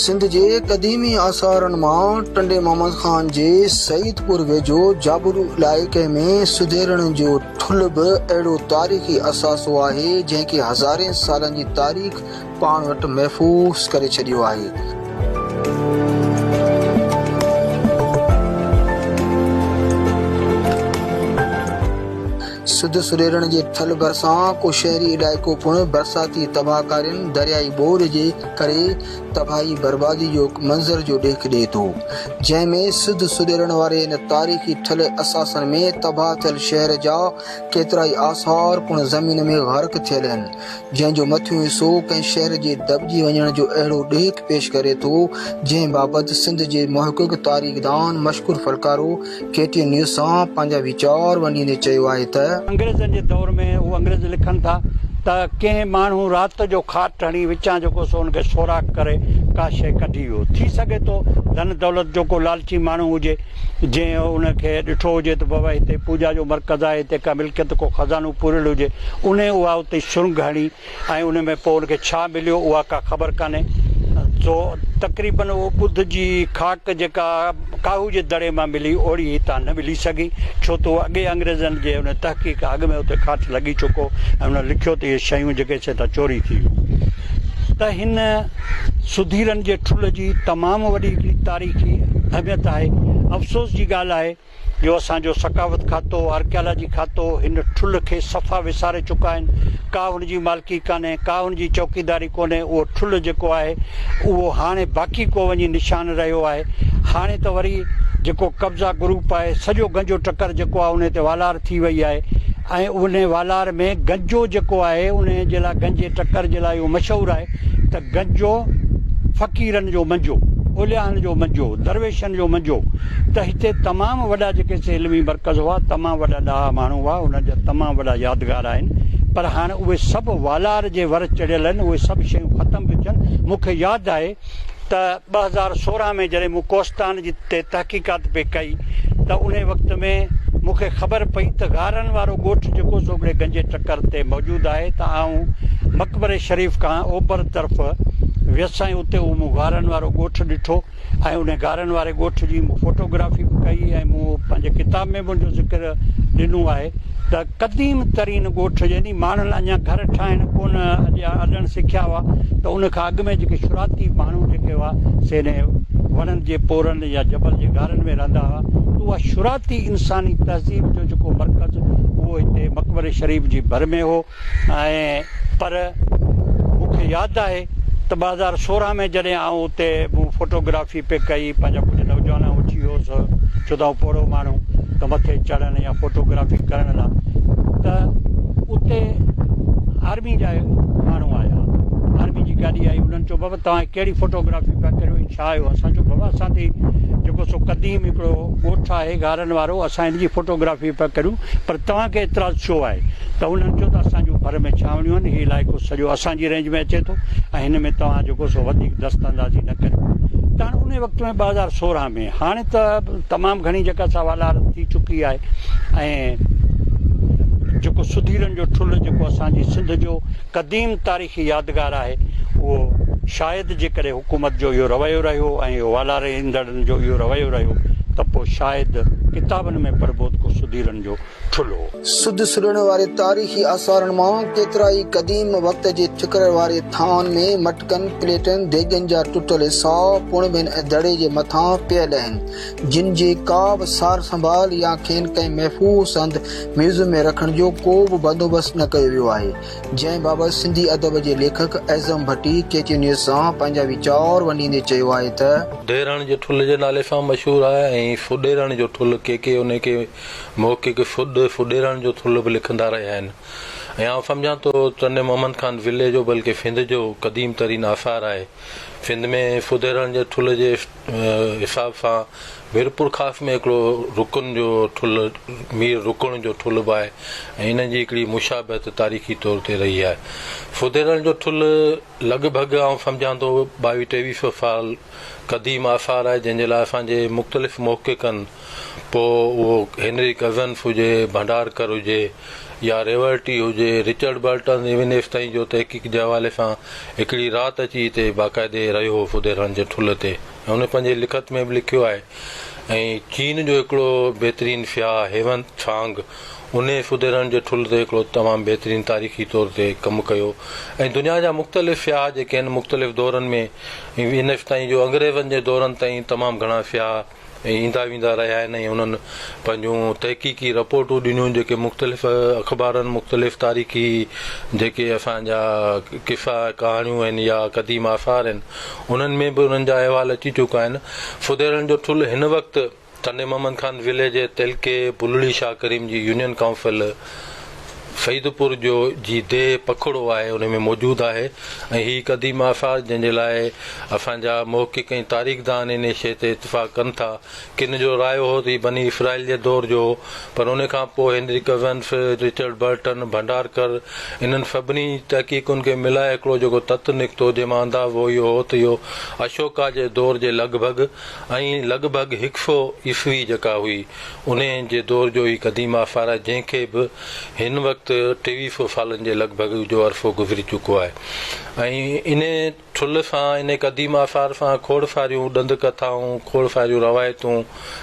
سنڌ جي قديمي آثارن مان ٽنڊي محمد خان جي سعيدپور ويجهو جابلو علائقي ۾ سڌيرڻ جو ٺلهه به اهڙو تاريخي اثاثو آهي، جنهن کي هزارين سالن جي تاريخ پاڻ وٽ محفوظ ڪري ڇڏيو آهي. سڌ سريرڻ جي ٺل ڀرسان ڪو شهري علائقو پڻ برساتي تباهڪارين، دريائي ٻوڏ جي ڪري تباهي بربادي جو منظر جو ڏيک ڏئي ٿو، جنهن ۾ سڌ سريرڻ واري هن تاريخي ٺل اثاثن ۾ تباهه ٿيل شهر جا ڪيترائي آثار پڻ زمين ۾ غرق ٿيل آهن، جنهن جو مٿيون حصو ڪنهن شهر جي دٻجي وڃڻ جو اهڙو ڏيک پيش ڪري ٿو، جنهن بابت سنڌ جي محقق تاريخدان مشڪور ڦلڪارو ڪي ٽي اين نيوز سان پنهنجا ويچار ونڊيندي چيو آهي ته. انگريزن جي دور ۾ هو انگريز لکن ٿا ته ڪنهن ماڻهو رات جو کاٽ هڻي وچان جيڪو سو ان کي سوراخ ڪري ڪا شيء ڪڍي ويو. ٿي سگهي ٿو ڌن دولت جو ڪو لالچي ماڻهو هجي جنهن ان کي ڏٺو هجي ته بابا هتي پوڄا جو مرڪز آهي هتي ڪا ملڪيت ڪو خزانو پوريل هجي انهي اها اتي سرنگهه هڻي ۽ ان ۾ پوء ان کي ڇا مليو اها ڪا خبر ڪانهي. سو تقريباً اهو ٻڌ جي خاڪ جيڪا ڪاهو جي دڙي مان ملي اوڙي هتان نه ملي سگهي ڇو ته اهو اڳي انگريزن جي ان تحقيق کان اڳ ۾ اتي کاٽ لڳي چڪو ۽ انهن لکيو ته اهي شيون جيڪي سي هتان چوري ٿي ويون ته هن سڌيرن جي ٺلهه جي تمام وڏي هڪڙي تاريخي اهميت آهي. افسوس جي ڳالهه آهي. جو اسان جو ثقافت کاتو، آرڪيالاجي کاتو هن ٺلهه کي صفا وساري چڪا آهن، ڪا هن جي مالڪي ڪانهي، ڪا هن جي چوڪيداري ڪونهي، اهو ٺلهه جيڪو آهي اهو هاڻي باقي ڪو وڃي نشان رهيو آهي، هاڻي ته وري جيڪو قبضا گروپ آهي سڄو گنجو ٽڪر جيڪو آهي انهي تي والار ٿي وئي آهي ۽ انهي والار ۾ گنجو جيڪو آهي انهي جي لاء گنجي ٽڪر جي لاء اهو مشهور آهي ته گنجو فقيرن جو منجو، اولياهن جو منجو، درويشن جو منجو. ته هتي تمام وڏا جيڪي سي علمي مرڪز هئا، تمام وڏا ڏاها ماڻهو هئا، انهن جا تمام وڏا يادگار آهن، پر هاڻ اهي سڀ والار جي ور چڙهيل آهن، اهي سڀ شيون ختم پيون ٿين. مون کي ياد آهي ته 2016 ۾ جڏهن مون ڪوهستان جي تي تحقيقات پئي ڪئي ته انهي وقت ۾ مون کي خبر پئي ته غارن وارو ڳوٺ جيڪو سو هڪڙي گنجي ٽڪر تي موجود آهي ته آئون مقبري شريف کان اوڀر طرف ويس ۽ اتي اهو مون غارن وارو ڳوٺ ڏٺو. ۽ انهي غارن واري ڳوٺ جي مون فوٽو گرافي به ڪئي ۽ مون پنهنجي ڪتاب ۾ به ان جو ذڪر ڏنو آهي ته قديم ترين ڳوٺ يعني ماڻهن اڃا گهر ٺاهڻ ڪونه اڄ اڏڻ سکيا هئا ته ان کان اڳ ۾ جيڪي شروعاتي ماڻهو جيڪي هئا سي انهي وڻن جي پورن يا جبل جي غارن ۾ رهندا هئا ته اها شروعاتي انساني تهذيب جو جيڪو مرڪز اهو هتي مقبري شريف جي ڀر ۾ هو. ۽ پر مون کي ياد آهي ته 2016 ۾ جڏهن آئون اتي مون فوٽو گرافي پئي ڪئي پنهنجا ڪجهه نوجوان وٺي ويو هوس ڇو ته آئون پوڙهو ماڻهو ته مٿي چڙهڻ يا فوٽو گرافي ڪرڻ لاء ته اتي آرمي جا ماڻهو آيا آرمي جي گاڏي آئي انهن چيو بابا توهان ڪهڙي فوٽو گرافي پيا ڪريو هي ڇا آهيو اسان چيو بابا اسان تي جيڪو سو قديم هڪڙو ڳوٺ آهي غارن وارو اسان هن جي فوٽو گرافي پيا ڪريون پر توهان کي اعتراض ڇو آهي ته انهن چيو ته اسان جون ڀر ۾ ڇانوڻيون آهن، هي علائقو سڄو اسان جي رينج ۾ اچي ٿو ۽ هن ۾ توهان جيڪو سو وڌيڪ دست اندازي نه ڪريو. ته هاڻي انهي وقت ۾ 2016 ۾ هاڻي ته تمام گهڻي جيڪا سا والار ٿي چڪي آهي ۽ جيڪو سڌيرن جو ٺلهه جيڪو اسان جي سنڌ جو قديم تاريخي يادگار آهي اهو شايد جيڪڏهن حڪومت جو اهو رويو رهيو ۽ اهو والاريندڙن جو اهو رويو رهيو ته پوء شايد ڪتابن ۾ پڙهبو ته ڪو سڌيرن جو ٺلهو. سڌ سڏڻ واري تاريخي آثارن مان ڪيترائي قديم وقت جي ٺڪر واري ٿانون ۾ مٽڪن، پليٽن، ديڳن جا ٽٽل حصا پڻ به هن دڙي جي مٿان پيل آهن، جن جي ڪا به سار سنڀال يا کين ڪنهن محفوظ هنڌ ميوزم ۾ رکڻ جو ڪو به بندوبست نه ڪيو ويو آهي، جنهن بابت سنڌي ادب جي ليکڪ Azam Bhatti K T news سان پنهنجا ويچار ونڊيندي چيو آهي ته. ڍيرڻ جي ٺلهه جي نالي سان مشهور آهي ۽ سڏيرڻ جو ٺلهه ڪي ڪي انهي کي محقق سڏ، سڏيرڻ جو ٿلهه به لکندا رهيا آهن ۽ آئون سمجهان ٿو ٽنڊي محمد خان ضلعي جو بلڪه سنڌ جو قديم ترين آثار آهي. سنڌ ۾ سڌيرڻ جي ٿلهه جي حساب سان ميرپورخاص ۾ هڪڙو رڪن جو ٿلهه مير رڪڻ جو ٿلهه به آهي ۽ انهن جي هڪڙي مشابهت تاريخي طور تي رهي آهي. سڌيرڻ جو ٿلهه لڳ ڀڳ آئون سمجهان ٿو ٻاويهه ٽيويهه سو سال قديم آثار آهي جنهن جي لاء اسان جي مختلف محققن پوء اهو هينري ڪزنس هجي، ڀنڊارڪر هجي يا ريورٽي هجي، رچرڊ برٽن ايون ايستائين جو تحقيق جي حوالي سان هڪڙي رات اچي هتي باقاعدي رهيو هو ڦوديرن جي ٺلهه تي ۽ هن پنهنجي لکت ۾ به لکيو آهي ۽ چين جو هڪڙو بهترين سياح هيون ڇانگ انهي ڦوديرن جي ٺلهه تي هڪڙو تمام بهترين تاريخي طور تي ڪم ڪيو ۽ دنيا جا مختلف سياح جيڪي آهن مختلف دورن ۾ ايون ايستائين جو انگريزن جي دورن تائين تمام گهڻا سياح ايندا ويندا رهيا آهن ۽ انهن پنهنجون تحقيقي رپورٽون ڏنيون جيڪي مختلف اخبارن مختلف تاريخي جيڪي اسان جا قصا ڪهاڻيون آهن يا قديم آثار آهن انهن ۾ به انهن جا احوال اچي چڪا آهن ڦوديرن جو ٺلهه هن وقت ٽنڊي محمد خان ضلعي جي تعلقي بلڙي شاهه ڪريم جي يونين ڪائونسل سعيدپور جو جي ديهه پکڙو آهي ان ۾ موجود آهي ۽ هي قديم آثار جنهن جي لاء اسان جا محقق ۽ تاريخدان انهي شيء تي اتفاق ڪن ٿا. ڪن جو رايو هو ته هي بني اسرائيل جي دور جو هو پر ان کان پوء Henry Cousens, Richard Burton, Bhandarkar انهن سڀني تحقيقن کي ملائي هڪڙو جيڪو تت نڪتو جنهن مان اندازو اهو هو ته اهو اشوڪا جي دور جي لڳ ڀڳ ۽ لڳ ڀڳ هڪ سو عيسوي جيڪا هئي انهيء جي دور جو هي قديم آثار آهي، جنهن کي به هن وقت 23 سو سالن جي لڳ ڀڳ جو عرصو گذري چڪو آهي ۽ انهيء ٺلهه سان، انهيء قديم آثار سان کوڙ ساريون ڏند ڪٿائون، کوڙ ساريون روايتون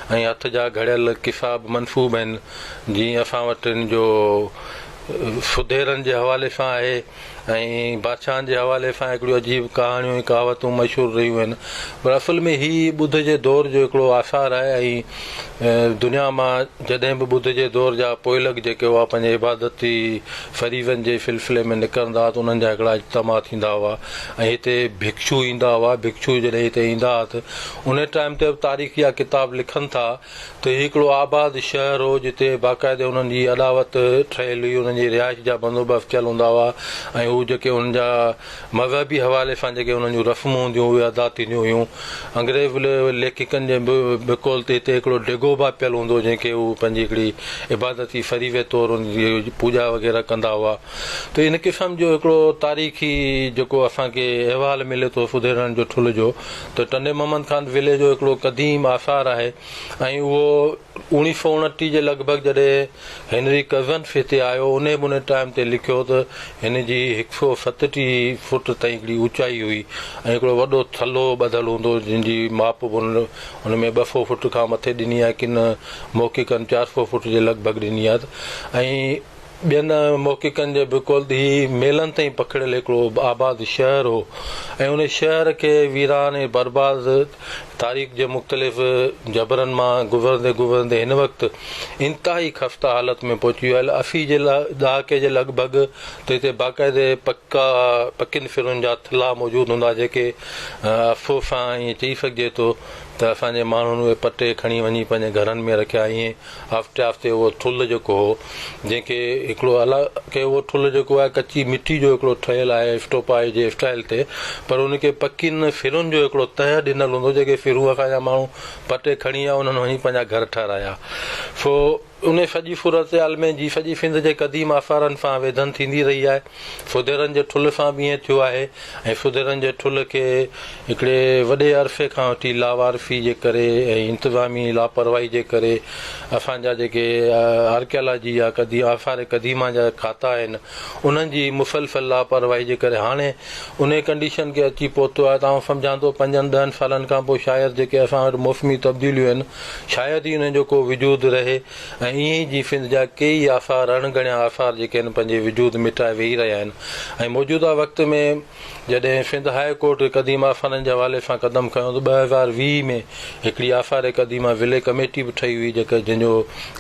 ۽ هٿ جا گهڙيل قصا به منسوب آهن، جيئن اسان وٽ ان جو سڌيرن جي حوالي سان آهي. ۽ بادشاهن جي حوالي سان هڪڙيون عجيب ڪهاڻيون ۽ ڪهاوتون مشهور رهيون آهن پر اصل ۾ هي ٻڌ جي دور جو هڪڙو آثار آهي ۽ دنيا مان جڏهن به ٻڌ جي دور جا پوئلڳ جيڪي هئا پنهنجي عبادتي فريضن جي سلسلي ۾ نڪرندا هئا ته انهن جا هڪڙا اجتماع ٿيندا هئا ۽ هتي ڀڪشو ايندا هئا ڀڪشو جڏهن هتي ايندا هئا ته ان ٽائيم تي به تاريخ جا ڪتاب لکن ٿا ته هي هڪڙو آباد شهر هو جتي باقاعدي انهن جي اڏاوت ٺهيل هئي، انهن جي رهائش جا بندوبست ٿيل هوندا هئا ۽ هو جيڪي انهن جا مذهبي حوالي سان جيڪي انهن جون رسمون هونديون اهي ادا ٿينديون هيون. انگريز ليکڪن جي بقول ته هتي هڪڙو ڊگوبا پيل هوندو هو جنهن کي هو پنهنجي هڪڙي عبادتي فريضي طور ان جي پوڄا وغيره ڪندا هئا ته ان قسم جو هڪڙو تاريخي جيڪو اسان کي احوال ملي ٿو سڌيرڻ جو ٺلهه جو ته ٽنڊي محمد خان ضلعي جو هڪڙو قديم آثار آهي ۽ اهو اوڻيهه سو اڻٽيهه جي لڳ ڀڳ جڏهن هينري ڪزنس هتي آيو انهي به ان ٽائيم تي لکيو ته هن جي هڪ سو ستٽيهه فوٽ تائين هڪڙي اوچائي هئي ۽ هڪڙو وڏو ٿلهو ٻڌل هوندو هو جنهن جي ماپ به ان ۾ ٻه سو فوٽ کان مٿي ڏني آهي ڪن محققن چار سو فوٽ جي لڳ ڀڳ ڏني آهي ۽ ٻين محققن جي بقول ته هي ميلن تائين پکڙيل هڪڙو آباد شهر هو ۽ ان شهر کي ويران ۽ برباد تاريخ جي مختلف جبرن مان گذرندي گذرندي هن وقت انتهائي خسته حالت ۾ پهچي ويو آهي. 80 جي ڏهاڪي جي لڳ ڀڳ ته هتي باقاعدي پڪا پڪين سرن جا ٿلها موجود هوندا جيڪي افسوس سان ائين چئي سگهجي ٿو ته اسان جي ماڻهن اهي پٽي کڻي وڃي پنهنجي گهرن ۾ رکيا ائين آهستي آهستي اهو ٿلهه جيڪو هو، جنهن کي هڪڙو حالانڪه اهو ٿلهه جيڪو آهي ڪچي مٽي جو هڪڙو ٺهيل آهي اسٽوپا جي اسٽائل تي پر ان کي پڪين سرن جو هڪڙو تهه ڏنل هوندو جيڪي سرون اسان جا ماڻهو پٽي کڻي ويا انهن وڃي پنهنجا گهر ٺهرايا. سو ان سڄي صورتحال ۾ جي سڄي سنڌ جي قديم آثارن سان ويڌن ٿيندي رهي آهي. سڌيرن جي ٺلهه سان به ائين ٿيو آهي ۽ سڌيرن جي ٺلهه کي هڪڙي وڏي عرصي کان وٺي لاوارثي جي ڪري ۽ انتظامي لاپرواهي جي ڪري اسان جا جيڪي آرڪيالاجي يا قديم آثار قديمه جا کاتا آهن انهن جي مسلسل لاپرواهي جي ڪري هاڻي انهي ڪنڊيشن کي اچي پهتو آهي ته آئون سمجهان ٿو پنجن ڏهن سالن کان پوء شايد جيڪي اسان وٽ موسمي تبديليون آهن شايد ئي انهن جو ڪو وجود رهي ۽ ائين ئي جي سنڌ جا ڪيئي آثار اڻ ڳڻيا آثار جيڪي آهن پنهنجي وجود مٽائي ويهي رهيا آهن ۽ موجوده وقت ۾ جڏهن سنڌ هاء ڪورٽ قديم آثارن جي حوالي سان قدم کنيو ته 2020 ۾ هڪڙي آثار قديمه ضلعي ڪميٽي به ٺهي هئي جيڪا جنهن جو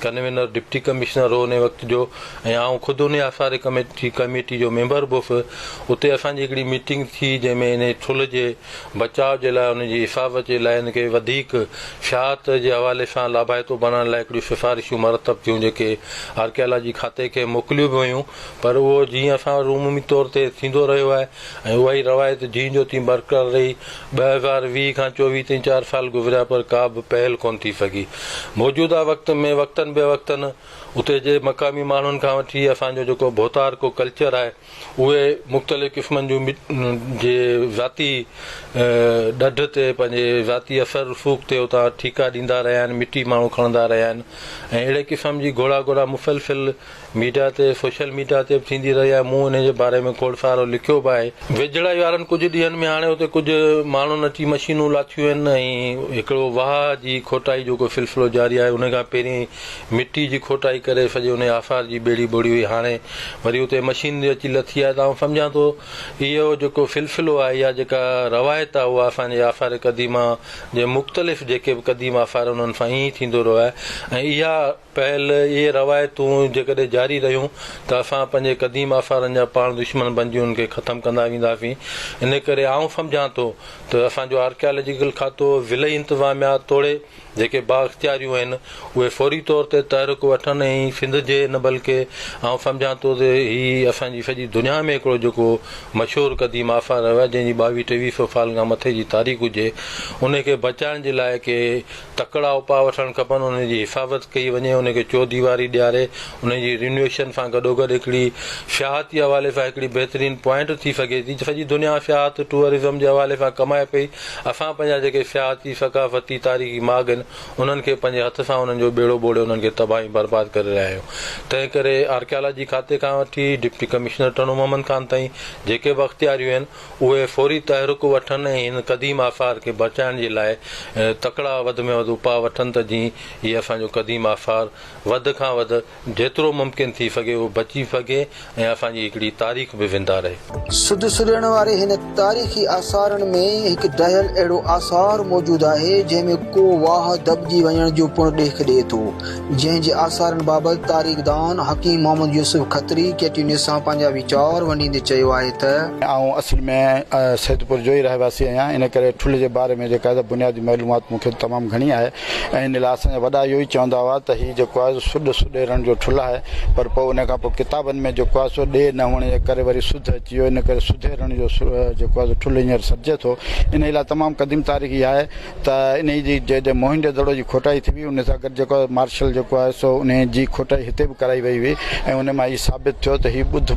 ڪنوينر ڊپٽي ڪمشنر هو انهي وقت جو ۽ آئون خود انهي آثار ڪميٽي ڪميٽي جو ميمبر به هوس اتي اسان جي هڪڙي ميٽنگ ٿي جنهن ۾ انهي ٺلهه جي بچاء جي لاء ان جي حفاظت جي لاء ان کي وڌيڪ سياحت جي حوالي سان لاڀائتو بڻائڻ لاء هڪڙيون سفارشون مرتب ٿيون جيڪي آرڪيالاجي کاتي کي موڪليون به ويون پر اهو جيئن اسان وٽ عمومي طور تي ٿيندو رهيو آهي ۽ اها ئي روايت جيئن جو تيئن برقرار رهي 2020 کان 24 تائين چار سال گذريا پر ڪا به پهل ڪونه ٿي سگهي موجوده وقت ۾ وقتن به وقتن اتي جي مقامي ماڻهن کان وٺي اسان جو جيڪو ڀوتارڪو ڪلچر آهي اهي مختلف قسمن جون جي ذاتي ڏڍ تي پنهنجي ذاتي اثر رسوخ تي اتان ٺيڪا ڏيندا رهيا آهن مٽي ماڻهو کڻندا رهيا آهن ۽ اهڙي قسم جي گهوڙا گهوڙا مسلسل ميڊيا تي سوشل ميڊيا تي به ٿيندي رهي آهي مون انهي جي باري ۾ کوڙ سارو لکيو به آهي. ويجهڙائي وارن ڪجهه ڏينهن ۾ هاڻي اتي ڪجهه ماڻهن اچي مشينون لاٿيون آهن ۽ هڪڙو واهه جي کوٽائي جو ڪو سلسلو جاري آهي انهي کان پهرين مٽي جي کوٽائي ڪري سڄي انهي آثار جي ٻيڙي ٻوڙي هئي هاڻي وري اتي مشينري اچي لٿي آهي ته آئون سمجهان ٿو اهو جيڪو سلسلو آهي يا جيڪا روايت آهي اها اسان جي آثار قديمه جي مختلف جيڪي به قديم آثار انهن سان ائين ئي ٿيندو رهيو آهي ۽ اها پهل اهي روايتون جيڪڏهن جاري رهيون ته اسان پنهنجي قديم آثارن جا پاڻ دشمن بنجي انهن کي ختم ڪندا وينداسين. ان ڪري آئون سمجهان ٿو ته اسان جو آرڪيالاجيڪل کاتو، ضلعي انتظاميا توڙي جيڪي بااختياريون آهن اهي فوري طور تي تحرڪ وٺن ۽ سنڌ جي نه بلڪه آئون سمجهان ٿو ته هي اسان جي سڄي دنيا ۾ هڪڙو جيڪو مشهور قديم آثار رهيو آهي جنهن جي ٻاويهه ٽيويهه سو سال کان مٿي جي تاريخ هجي ان کي بچائڻ جي لاء ڪي تڪڙا اپاء وٺڻ کپن، ان جي حفاظت ڪئي وڃي، ان کي چوديواري ڏياري، ان جي رينويشن سان گڏوگڏ هڪڙي سياحتي حوالي سان هڪڙي بهترين پوائنٽ ٿي سگهي ٿي، سڄي دنيا سياحت، ٽوئرزم، جي حوالي سان ڪمائي پئي، اسان پنهنجا جيڪي سياحتي، ثقافتي، تاريخي ماڳ آهن، انهن کي پنهنجي هٿ سان انهن جو ٻيڙو ٻوڙي انهن کي تباهه ۽ برباد ڪري رهيا آهيون، تنهن ڪري آرڪيالاجي کاتي کان وٺي ڊپٽي ڪمشنر ٽنڊو محمد خان تائين جيڪي به اختياريون آهن، اهي فوري تحرڪ وٺن ۽ هن قديم آثار کي بچائڻ جي لاء تڪڙا وڌ ۾ وڌ اپاء وٺن ته جيئن هي اسان جو قديم آثار وڌ کان وڌ جيترو ممڪن ٿي سگهي اهو بچي سگهي ۽ اسان جي هڪڙي تاريخ به زنده رهي. سڌ سڏڻ واري هن تاريخي آثارن ۾ هڪ ڊهيل اهڙو آثار موجود آهي جنهن ۾ ڪو واهه دٻجي وڃڻ جو پڻ ڏيک ڏئي ٿو. جنهن جي آثارن بابت تاريخدان Hakim Muhammad Yousuf Khatri K T news سان پنهنجا ويچار ونڊيندي چيو آهي ته. آئون اصل ۾ سيدپور جو ئي رهواسي آهيان ان ڪري ٺلهه جي باري ۾ جيڪا آهي بنيادي معلومات مون کي تمام گهڻي آهي ۽ ان لاء اسان جا وڏا اهو ئي چوندا هئا ته هي جيڪو آهي سو سڏ سڏيرڻ جو ٺلهه آهي پر پوء ان کان پوء ڪتابن ۾ جيڪو آهي سو ڏي نه هئڻ جي ڪري وري سڌ اچي ويو ان ڪري سڌيرڻ جو جيڪو آهي سو ٺلهه هينئر سڏجي ٿو انهي لاء تمام قديم تاريخ اها آهي ته انهيء جي جڏهن موهن جو دڙو جي کوٽائي ٿي هئي، ان سان گڏ جيڪو مارشل جيڪو آهي سو انهيء جي کوٽائي هتي به ڪرائي وئي هئي ۽ ان مان هي ثابت ٿيو ته هي ٻڌ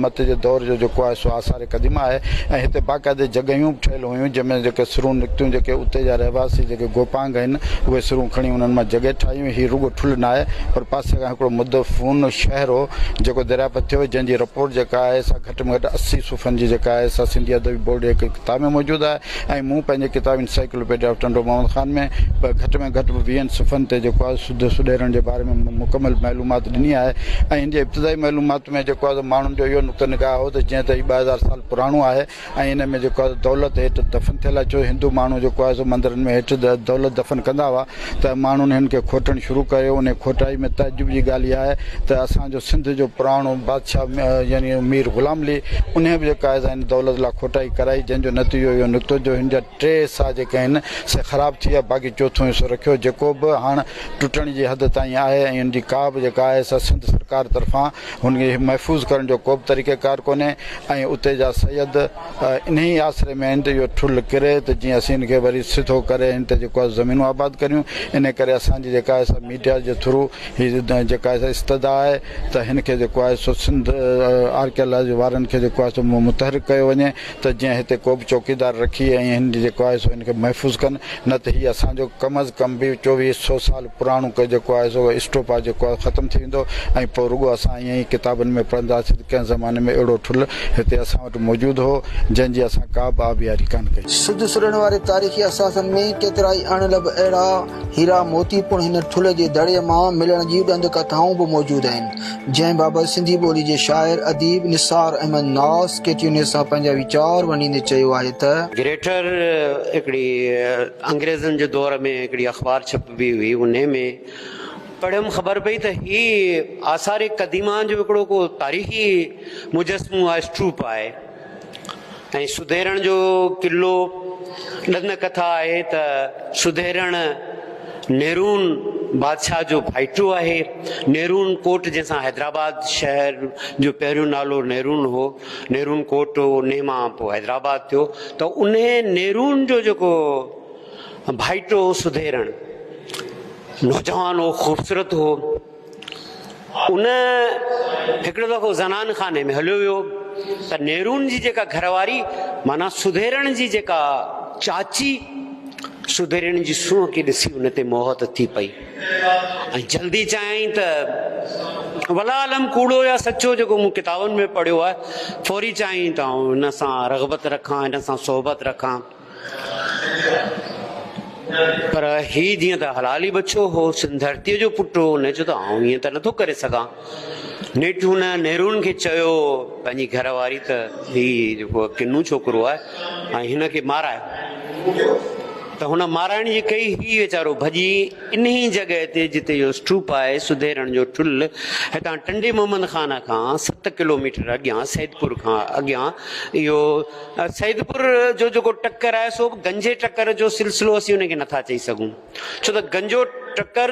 مت جي دور جو جيڪو آهي سو آثار قديمه آهي ۽ هتي باقاعدي جڳهيون به ٺهيل هيون جنهن ۾ جيڪي سرون نڪتيون جيڪي اتي جا رهواسي جيڪي گوپانگ آهن اهي سرون کڻي انهن مان جڳهه ٺاهي هئي. هي رڳو ٺلهه نه آهي پر پاسي کان هڪڙو مدفون شهر هو جيڪو دريافت ٿيو جنهن جي رپورٽ جيڪا آهي سا گهٽ ۾ گهٽ 80 صفحن جي جيڪا آهي سا سنڌي ادبي بورڊ جي هڪ ڪتاب ۾ موجود آهي. ۽ مون پنهنجي ڪتاب انسائيڪلوپيڊيا آف ٽنڊو محمد خان ۾ به گهٽ ۾ گهٽ به ويهن صفحن تي جيڪو آهي سڌ سڏيرڻ جي باري ۾ مڪمل معلومات ڏني آهي ۽ هن جي ابتدائي معلومات ۾ جيڪو آهي ماڻهن جو اهو نقطه نگاهه هو ته جيئن ته هي 2000 سال پراڻو آهي ۽ ان ۾ جيڪو آهي دولت هيٺ دفن ٿيل آهي ڇو هندو ماڻهو جيڪو آهي سو مندرن ۾ هيٺ دولت دفن ڪندا هئا ته ماڻهن هن کي کوٽڻ شروع ڪيو. انهيء کوٽائي ۾ تعجب جي ڳالهه اها آهي ته اسان جو سنڌ جو پراڻو بادشاهه يعني مير غلام علي انهيء به جيڪا آهي سا هن دولت لاء کوٽائي ڪرائي، جنهن جو نتيجو اهو نڪتو جو هن جا ٽي حصا جيڪي آهن سي خراب ٿي ويا، باقي چوٿون حصو رکيو جيڪو به هاڻ ٽٽڻ جي حد تائين آهي ۽ ان جي ڪا به جيڪا آهي سا سنڌ سرڪار طرفان هن کي محفوظ ڪرڻ جو ڪوبه طريقيڪار ڪونهي ۽ اتي جا سيد انهيء آسري ۾ آهن ته اهو ٺلهه ڪري ته جيئن اسين ان کي وري سڌو ڪري هن تي جيڪو آهي زمينون آباد ڪريون. انهيء ڪري اسان جي جيڪا آهي سا ميڊيا جي ٿرو هي جيڪا آهي سا استدعا آهي ته هن کي جيڪو آهي سو سنڌ آرڪيالاجي وارن کي جيڪو آهي سو متحرڪ ڪيو وڃي ته جيئن هتي ڪو به چوڪيدار رکي ۽ هن جي جيڪو آهي سو هن کي محفوظ ڪن نه ته هي اسان جو ڪم از ڪم به چوويهه سو سال پراڻو جيڪو آهي سو اسٽوپا جيڪو آهي ختم ٿي ويندو ۽ پوء رڳو اسان ائين ئي ڪتابن ۾ پڙهنداسين ته ڪنهن زماني ۾ اهڙو ٺلهه هتي اسان وٽ موجود هو جنهن جي اسان ڪا به آبياري ڪانه ڪئي. سڌ سڏڻ واري تاريخي اثاثن ۾ ڪيترائي اڻ لڀ اهڙا هيرا موتي پڻ هن ٺلهه جي دڙي مان ملڻ جون ڏند ڪٿائون به موجود آهن، جنهن بابت سنڌي ٻولي جي شاعر اديب نثار احمد ناز ڪي ٽي نيوز سان پنهنجا ويچار ونڊيندي چيو آهي ته. گريٽر هڪڙي انگريزن جي دور ۾ هڪڙي اخبار ڇپبي هئي انهي ۾ پڙهيم خبر پئي ته هي آثار قديمه جو هڪڙو ڪو تاريخي مجسمو آهي اسٽوپ آهي ۽ سڌيرڻ جو قلعو ڏند ڪٿا آهي ته سڌيرڻ نيرون بادشاهه جو ڀائٽو آهي نيرون ڪوٽ جنهن سان حيدرآباد شهر جو پهريون نالو نيرون هو نيرون ڪوٽ انهي مان پوء حيدرآباد ٿيو ته انهي نيرون جو جيڪو ڀائٽو هو سڌيرڻ نوجوان هو خوبصورت هو ان هڪڙو دفعو زنان خاني ۾ هليو ويو ته نيرون جي جيڪا گهر واري معنيٰ سڌيرڻ جي جيڪا چاچي سڌرين جي سونهن کي ڏسي ان تي موهت ٿي پئي ۽ جلدي چيائين ته والله عالم ڪوڙو يا سچو جيڪو مون ڪتابن ۾ پڙهيو آهي. فوري چيائين ته آئون هن سان رغبت رکان، هن سان صحبت رکان. پر هي جيئن ته حلالي ٻچو هو، سنڌ ڌرتيء جو پٽ هو، هن چيو ته آئون ائين ته نٿو ڪري سگهان. نيٺ هن نيرون کي چيو پنهنجي گهر واري ته هي جيڪو ڪنو ڇوڪرو آهي ۽ هن کي ماراء. ته هن مارائڻ جي ڪئي، هي ويچارو ڀڄي انهي جڳهه تي جتي اهو اسٽوپ آهي، سڌيرڻ جو ٺل، هتان ٽنڊي محمد خان کان 7 ڪلوميٽر اڳيان، سيدپور کان اڳيان اهو سيدپور جو جيڪو ٽڪر آهي سو به گنجي ٽڪر جو سلسلو اسين ان کي نٿا چئي سگهون ڇو ته گنجو ٽڪر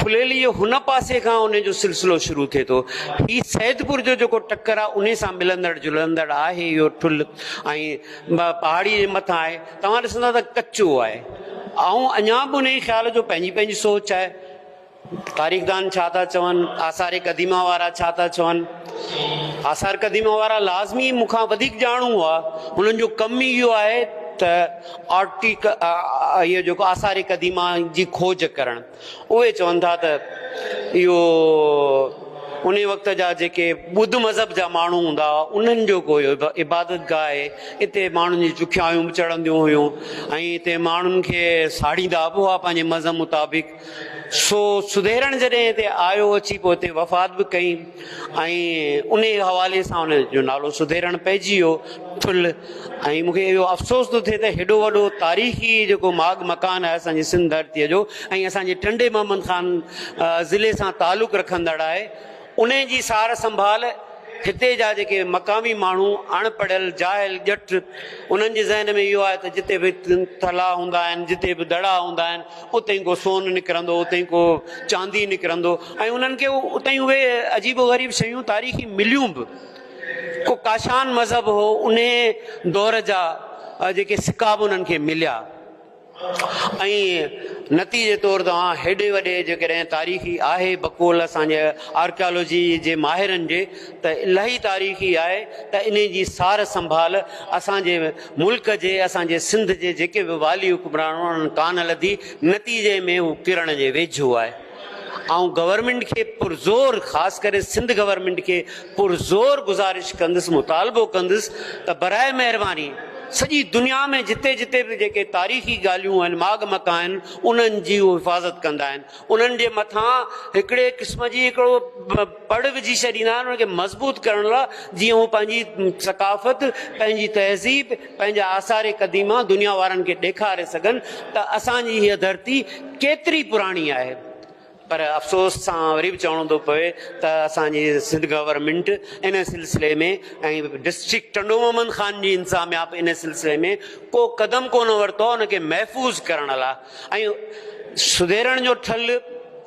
ڦليلي جي هن پاسي کان ان جو سلسلو شروع ٿئي ٿو. هي سيدپور جو جيڪو ٽڪر آهي ان سان ملندڙ جلندڙ آهي اهو ٺل ۽ پهاڙي جي مٿان آهي. توهان ڏسندا ته ڪچو آهي. آئون اڃا به انهي خيال جو پنهنجي پنهنجي سوچ آهي. تاريخدان ڇا ٿا چون، آثار قديمه وارا ڇا ٿا چون. آثار قديمه وارا لازمي مون کان وڌيڪ ڄاڻو هئا. انهن جو ڪم ئي اهو آهي ته آرٽيڪ اهو جيڪو آثار قديمه جي کوج ڪرڻ. اهي چون ٿا ته اهو انهي وقت جا جيڪي ٻڌ مذهب جا ماڻهو هوندا هئا انهن جو ڪو اهو عبادت گاهه آهي. اتي ماڻهن جون چکيائيون به چڙهنديون هيون ۽ اتي ماڻهن کي ساڙيندا به هئا پنهنجي مذهب مطابق. سو سڌيرڻ جڏهن هتي آيو اچي پوء هتي وفات به ڪئي ۽ انهي حوالي سان ان جو نالو سڌيرڻ پئجي ويو ٺل. ۽ مون کي اهو افسوس ٿو ٿئي ته هيڏو وڏو تاريخي جيڪو ماڳ مڪان آهي اسان جي سنڌ ڌرتيء جو ۽ اسان جي ٽنڊي محمد خان ضلعي سان تعلق رکندڙ آهي انهي جي سار سنڀال هتي جا جيڪي مقامي ماڻهو اڻ پڙهيل جاهل ڄٽ انهن جي ذهن ۾ اهو آهي ته جتي به ٿلها هوندا آهن جتي به دڙا هوندا آهن اتي ئي ڪو سون نڪرندو اتي ئي ڪو چاندي نڪرندو ۽ انهن کي اتي ئي اهي عجيب و غريب شيون تاريخي مليون به. ڪو ڪاشان مذهب هو انهي دور جا جيڪي سڪا به انهن کي مليا. ۽ نتيجي طور توهان هيڏي وڏي جيڪڏهن تاريخي آهي بقول اسان جي آرڪيالاجي جي ماهرن جي ته الاهي تاريخي آهي ته انهي جي سار سنڀال اسان جي ملڪ جي اسان جي سنڌ جي جيڪي به والي حڪمران انهن ڪانه لڌي نتيجي ۾ هو ڪرڻ جي ويجهو آهي. آئون گورنمينٽ کي پرزور خاص ڪري سنڌ گورنمينٽ کي پرزور گذارش ڪندس مطالبو ڪندس ته براء مهرباني سڄي دنيا ۾ جتي جتي به جيڪي تاريخي ڳالهيون آهن ماڳ مڪان آهن انهن جي هو حفاظت ڪندا آهن انهن جي مٿان هڪڙي قسم جي هڪڙو پڙ وجهي ڇڏيندا آهن انهن کي مضبوط ڪرڻ لاء جيئن هو پنهنجي ثقافت پنهنجي تهذيب پنهنجا آثار قديمه دنيا وارن کي ڏيکاري سگهن ته اسان جي هيء ڌرتي ڪيتري پراڻي آهي پر افسوس سان وري به چوڻو ٿو پوي ته اسان جي سنڌ گورنمينٽ ان سلسلي ۾ ۽ ڊسٽرڪٽ ٽنڊو محمد خان جي انتظاميا به ان سلسلي ۾ ڪو قدم ڪونه ورتو آهي ان کي محفوظ ڪرڻ لاء ۽ سڌيرڻ جو ٺل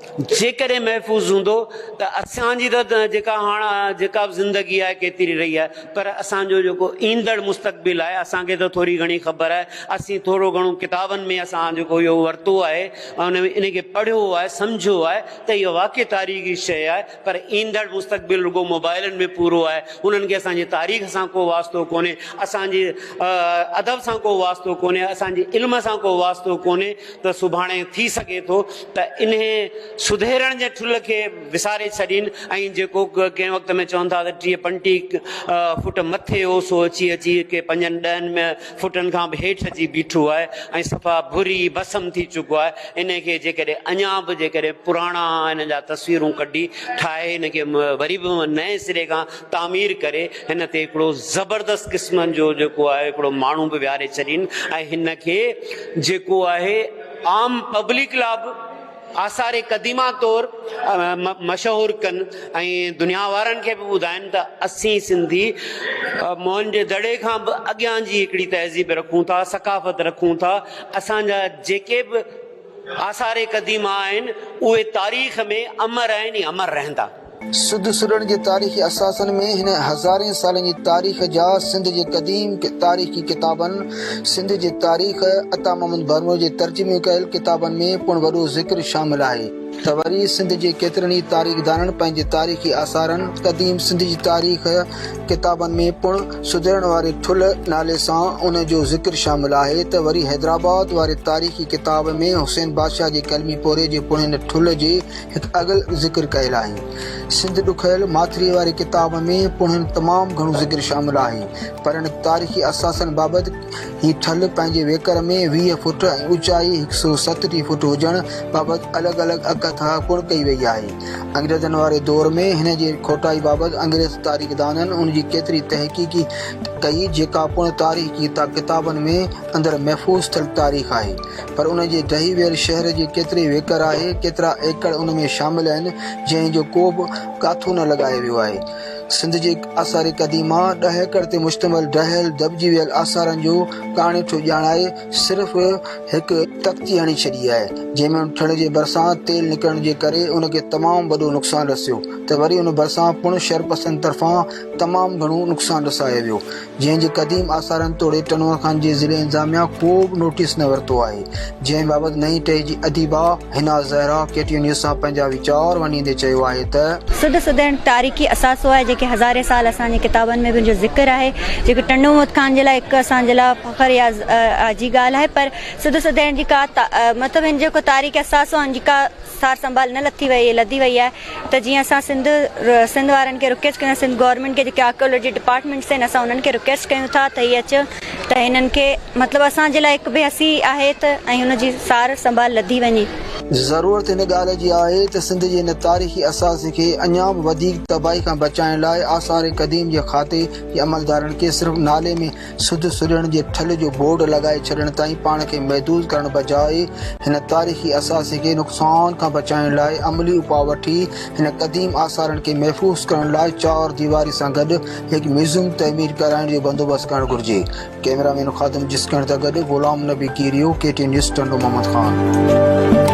جيڪڏهن محفوظ هوندو ته اسان جي ته جيڪا هاڻ جيڪا به زندگي آهي ڪيتري رهي آهي پر اسان جو جيڪو ايندڙ مستقبل آهي اسان کي ته ٿوري گهڻي خبر آهي اسين ٿورو گهڻو ڪتابن ۾ اسان جيڪو اهو ورتو آهي ان ۾ ان کي پڙهيو آهي سمجهيو آهي ته اهو واقعي تاريخي شيء آهي پر ايندڙ مستقبل رڳو موبائلن ۾ پورو آهي انهن کي اسان جي تاريخ سان ڪو واسطو ڪونهي اسان جي ادب سان ڪو واسطو ڪونهي اسان جي علم سان ڪو واسطو ڪونهي ته سڀاڻي ٿي سگهي ٿو ته انهي سڌيرڻ جي ٺلهه کي وساري ڇڏين ۽ جيڪو ڪنهن وقت ۾ چون ٿا ته 30 35 فوٽ مٿي هو سو اچي اچي ڪي پنجن ڏهن فوٽن کان به هيٺ اچي بيٺو آهي ۽ صفا ڀري ڀسم ٿي چڪو آهي. انهي کي جيڪڏهن اڃا به جيڪڏهن پراڻا ان جا تصويرون ڪڍي ٺاهي ان کي وري به نئين سري کان تعمير ڪري هن تي هڪڙو زبردست قسم جو جيڪو آهي هڪڙو ماڻهو به ويهاري ڇڏين ۽ هن کي جيڪو آهي عام پبلڪ لا به آثار قديمه طور مشهور ڪن ۽ دنيا وارن کي به ٻڌائين ته اسين سنڌي موهن جي دڙي کان به اڳيان جي هڪڙي تهذيب رکون ٿا، ثقافت رکون ٿا، اسان جا جيڪي به آثار قديمه آهن اهي تاريخ ۾ امر آهن ۽ امر رهندا. سڌ سڏڻ جي تاريخي اثاثن ۾ هن هزارين سالن جي تاريخ جا سنڌ جي قديم تاريخي ڪتابن، سنڌ جي تاريخ، عطا محمد برمو جي ترجمي ڪيل ڪتابن ۾ پڻ وڏو ذڪر شامل آهي. ته وري سنڌ جي ڪيترن ئي تاريخدانن پنهنجي تاريخي آثارن، قديم سنڌ جي تاريخ ڪتابن ۾ پڻ سڌرڻ واري ٺلهه نالي سان ان جو ذڪر شامل آهي ته وري حيدرآباد واري تاريخي ڪتاب ۾ حسين بادشاهه جي قلمي پورهيي جي پڻ هن ٺلهه جي هڪ اڳل ذڪر ڪيل آهي. سنڌ ڏکيل ماٿريء واري ڪتاب ۾ پڻ هن تمام گهڻو ذڪر شامل آهي پر هن تاريخي اثاثن بابت هي ٺلهه پنهنجي ويڪر ۾ 20 فوٽ ۽ اوچائي 137 فوٽ هجڻ بابت الڳ الڳ اڳڪٿا پڻ ڪئي وئي آهي. انگريزن واري دور ۾ هن جي کوٽائي بابت انگريز تاريخدانن ان جي ڪيتري تحقيقي ڪئي جيڪا پڻ تاريخي ڪتابن ۾ اندر محفوظ ٿيل تاريخ آهي پر ان جي ڊهي ويل شهر جي ڪيتري ويڪر آهي ڪيترا ايڪڙ ان ۾ شامل آهن جنهن جو ڪو به ڪاٿو نه لڳايو ويو آهي. سنڌ جي آثار قديمه ڏهه ايڪڙ تي مشتمل ڊهيل دٻجي ويل آثارن جو ڪاڻيٺو ڄاڻائي صرف هڪ تختي هڻي ڇڏي آهي، جنهن ۾ ان ٺڙ جي ڀرسان تيل نڪرڻ جي ڪري ان کي تمام وڏو نقصان رسيو ته وري ان ڀرسان پڻ شرپسند طرفان تمام گهڻو نقصان رسايو ويو، جنهن جي قديم آثارن توڙي ٽنور خان جي ضلعي انتظاميا ڪو به نوٽيس نه ورتو آهي، جنهن بابت نئين ٽهي جي اديبه Hina Zahra K T news سان پنهنجا ويچار ونڊيندي چيو آهي ته. سڌ سڌيڻ تاريخي اثاثو آهي جيڪي هزارين سال اسان جي ڪتابن ۾ به ان جو ذڪر آهي جيڪو ٽنڊو محمد خان جي لاء هڪ اسان جي لاء فخر يا جي ڳالهه آهي پر سڌ سڌيڻ جي ڪا مطلب هن جيڪو تاريخي اثاثو آهي ان جي ڪا سار سنڀال نه لٿي وئي لڌي وئي آهي ته جيئن اسان سنڌ سنڌ وارن کي رڪويسٽ ڪيون سنڌ گورنمينٽ کي جيڪي آرڪيالاجي ڊپارٽمينٽس آهن اسان انهن کي رڪويسٽ ڪيون ٿا ته هي اچ ته هنن کي مطلب اسان جي لاء هڪ بي حسي آهي ته ۽ هن جي سار سنڀال لڌي وڃي. ضرورت هن ڳالهه جي آهي ته سنڌ جي هن تاريخي اثاثي کي اڃا به وڌيڪ تباهي کان بچائڻ لاء آثار قديم جي کاتي جي عملدارن کي صرف نالي ۾ سڌ سڏڻ جي ٺلهه جو بورڊ لڳائي ڇڏڻ تائين پاڻ کي محدود ڪرڻ بجاء هن تاريخي اثاثي کي نقصان کان بچائڻ لاء عملي اپاء وٺي هن قديم آثارن کي محفوظ ڪرڻ لاء چار ديواري سان گڏ هڪ ميوزيم تعمير ڪرائڻ جو بندوبست ڪرڻ گهرجي. ڪئميرا مين خادم جسڪڻ سان گڏ Ghulam Nabi Kerio, K T news, Tando Muhammad Khan.